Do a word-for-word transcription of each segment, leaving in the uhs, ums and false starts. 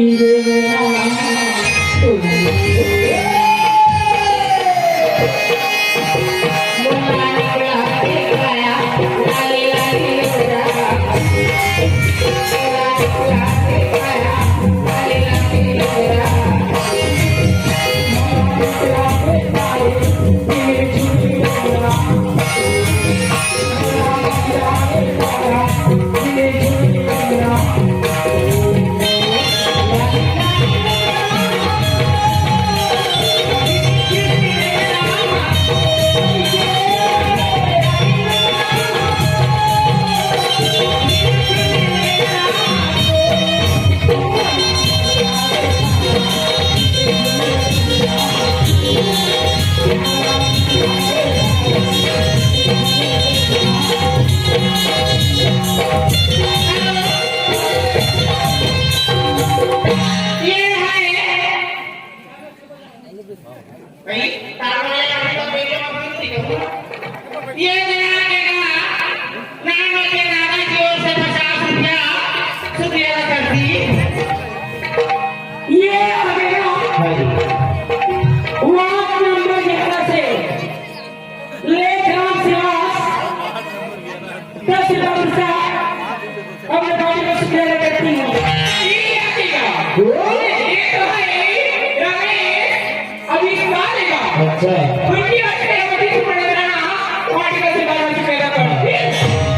ये है। भाई, तार वाले अभी तो मेरे को भी नहीं देखो। ये नया आएगा, नाना के नाना की ओर से पचास रुपया, शुक्रिया अदा करती। ये आ गया। वार्ड नंबर ग्यारह से लेखराम श्रीवास, दस हजार रुपया अपने पार्टी को शुक्रिया अदा करती हूँ। ये आएगा। ये तो है, रमेश। अभी साल का। अच्छा। उनकी अच्छे अवधि से पढ़ रहा, पार्टी का सेवा में पैदा कर।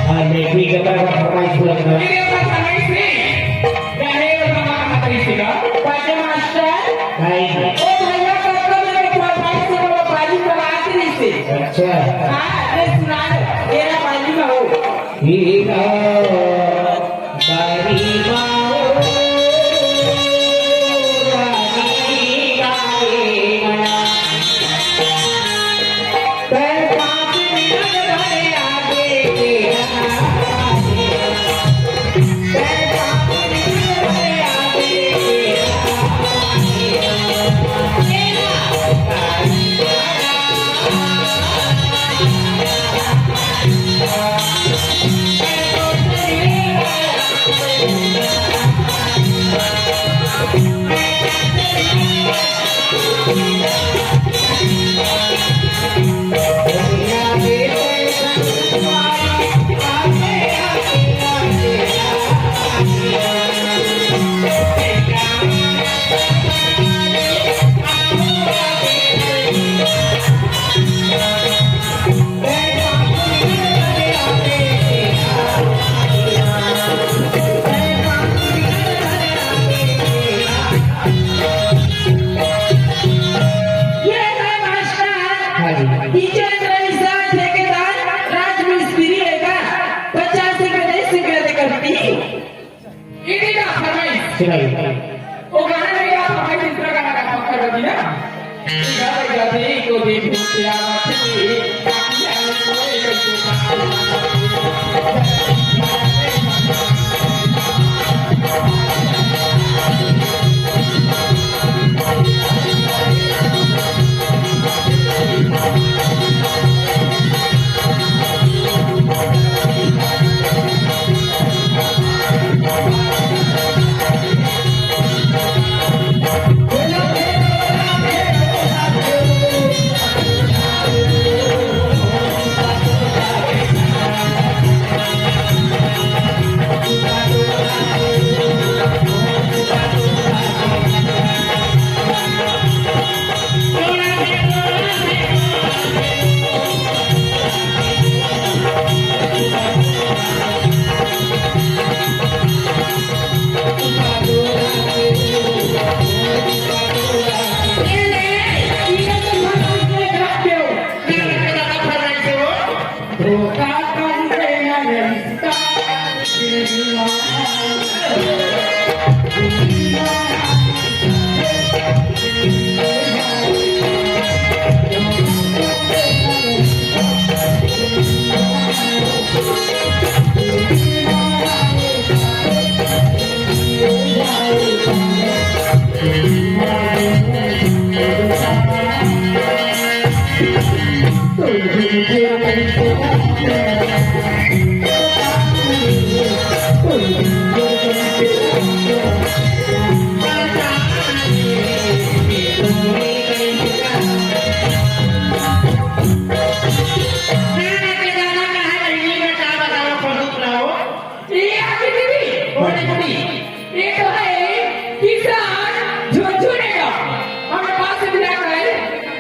हाँ, नहीं, ठीक है, मैं फरमाइश पूरा करूँ। मेरे पास फरमाइश नहीं। क्या है वो हमारा माता ऋषि का? बाजा मास्टर। नहीं। ओ भैया, कब कब मेरे फरमाइश से वो बाजी बना के नहीं से। अच्छा। हाँ, मैं सुना दो, मेरा बाजी में हो। हीरा बारी माओ रानी गाए मना। तै पाँच मिनट भरे आगे के तै पाँच मिनट भरे आगे के ये है मास्टर। हाँ जी। टीचर रईसा, ठेकेदार, राजमिस्त्री लेकर पचास रुपए दे, शुक्रिया अदा करती। इन्हीं का फरमाइश। सुनाइए। वो गाना नहीं गा, फरमाइश दूसरा गाना का पक्का कर दिया। गाते गाते को देखो क्या बात है। ये आगे दीदी, बोले दीदी, ये तो है किसान झुनझुने का। हमने पास से मिला कर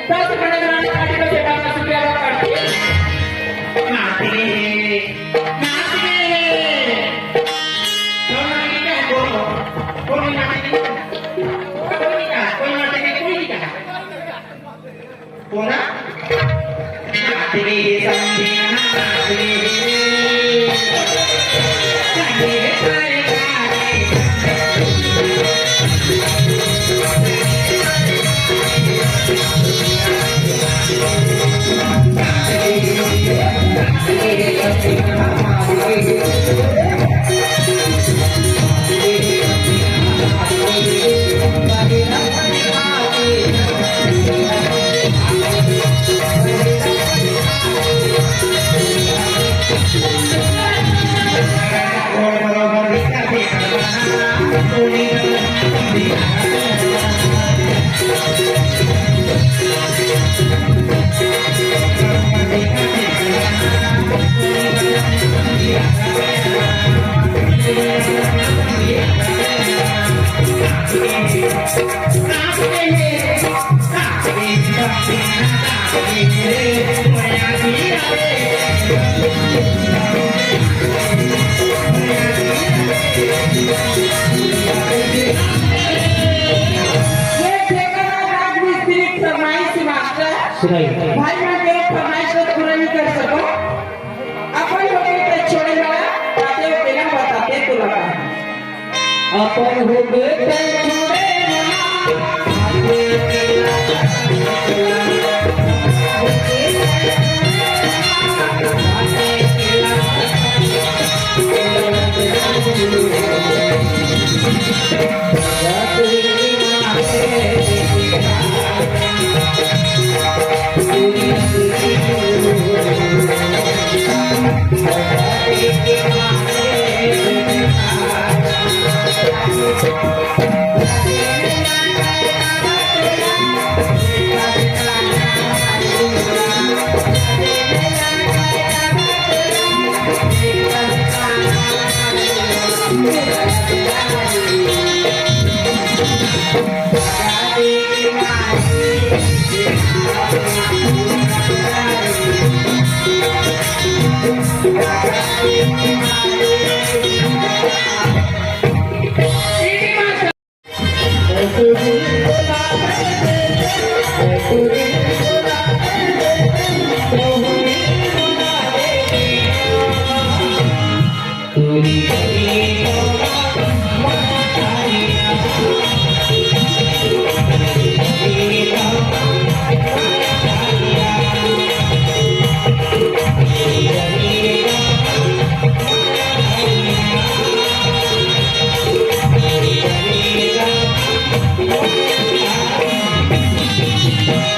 दस बड़े बड़े पार्टी को सेवा का शुक्रिया अदा करती हूँ। नाचने, नाचने। कौन नाचने का? बोलो। कौन नाचने का? कोई नहीं कहा, कोई नाचने, कोई नहीं कहा। पूरा नाचने संगे नाचने। ये ठेकेदार राजमिस्त्री के फरमाइश है मास्टर। सुनाई। भाई मन के फरमाइश तो पूरा नहीं कर सको। अपन होगे त छोड़े ना, बाते होगे ना, बताते तो लगा। अपन होगे त छोड़े ना।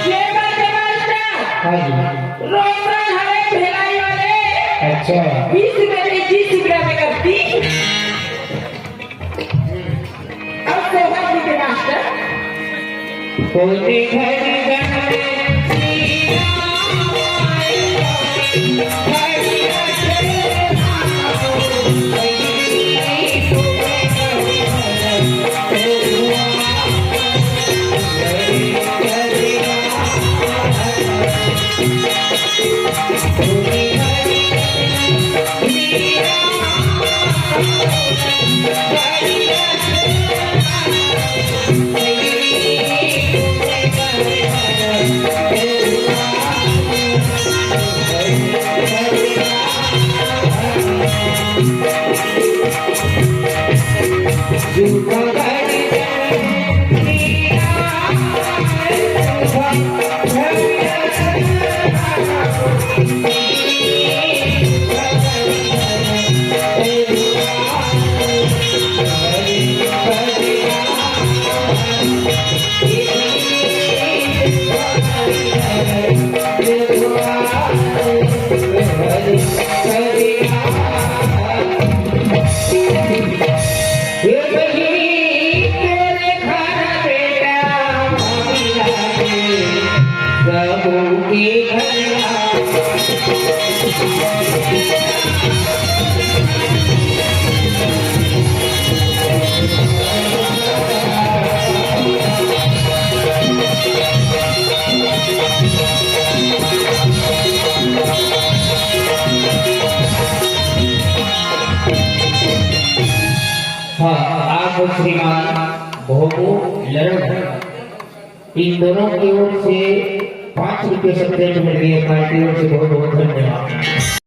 ये बात है मास्टर। हाँ जी। रोशन हरे भिलाई वाले। अच्छा। बीस रुपए में इक्कीस रुपया में करती। अब सोहर जी के मास्टर। कोई घर घर श्रीमान भोगू लरण, इन दोनों की ओर से पाँच रुपये सत्याग्रह मिल गए। पार्टी ओर से बहुत बहुत धन्यवाद।